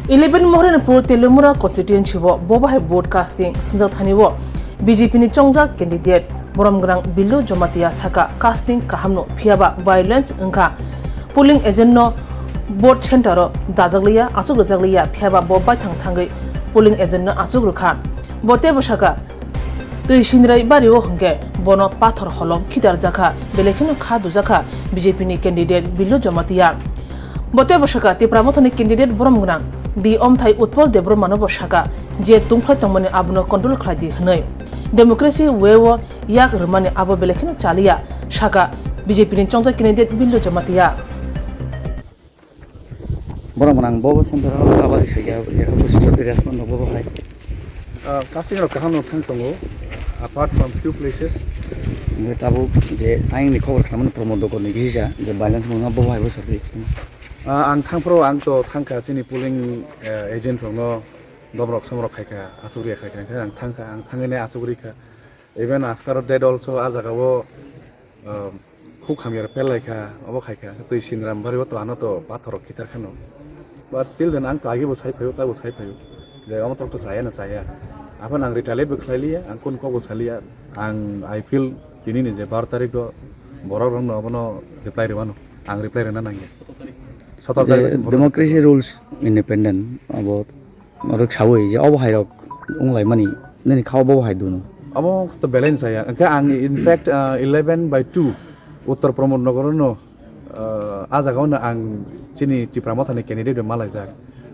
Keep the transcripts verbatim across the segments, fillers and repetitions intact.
Eleven Mohrinpur Telumura constituency o bo bahai vote casting singjak thani o B J P ni chongjak candidate borom gwnang Billu Jamatia saka casting kaham no phiya ba violence wngkha, polling agent no vote center o dajak liya, aswk rwjak liya, phiya ba bo baithang thangwi polling agent no aswk rwkha. Bo teibo saka, twi sinrai bari o hwnkhe bono pathor holong khitar jakha, belai kheno kha dujak kha B J P ni candidate Billu Jamatia. Bo teibo saka Tipra Mothani candidate borom gwnang D Omthai Utpal Debbarma no bo saka je tungphai tongmani abono control khlai di hwnwi. Democracy way o yak rwmani abo belai kheno chaliya saka B J P ni chongjak candidate Billu Jamatia. Borom gwnang bo center o kabaji saiya, ya, opposition respond rok bo hai. Ah, casting rok kaham no thang tongo, apart from few places. Hingke tabuk je ayang ni khobor khamani Pramod Dogor ni kisa je violence mwnga bo hai bo sardi. Ah, ang thangphro ang to thangkha chini polling, eh, agent rok no domrok somrok khaikha, asugri khaikha, hingke ang thangkha, ang thangwi nai asugri kha. Even after that also, ah, jaga o, um, khuk hamya rok pelaikha, obo khaikha, twi sinram bari o to ano to pathor rok khitar kheno. But still then ang to agi bo sai phaio, ta bo sai phaio. Je omo to chaya na chaya. Aphano ang retaliate bo khlai liya, ang kun kok bo sai liya. Ang, I feel tini ni je baro tarik o borok rok no obono reply rwmano. Ang reply rwna nangya. Sotor tarik o borok democracy rules independent abo rwksawi je obo hai rok wnglaimani nini kha obo hai duno. Amo to balance aya. Hingke ang in fact, ah, eleven by two Uttar Pramod Nagar no, ah, ah jaga o no ang chini Tipra Motha ni candidate bai malaijak.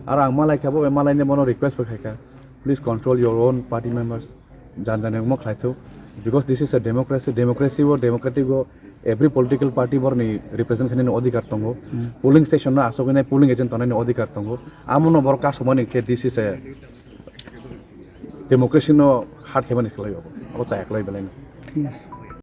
Aro ang malaikha bo bai malaina bono request bo khaikha. Please control your own party members. Jan jan omo khlai thuk. Because this is a democracy. Democracy o, democratic o, every political party borni represent khainani odhikar tongo. Hmm. Polling station no asogwi nai polling agent tongnani odhikar tongo. Amono borok kasumani khe this is a democracy no hard khaimani khlai obo. Abo chaya khlai belai no. Yes.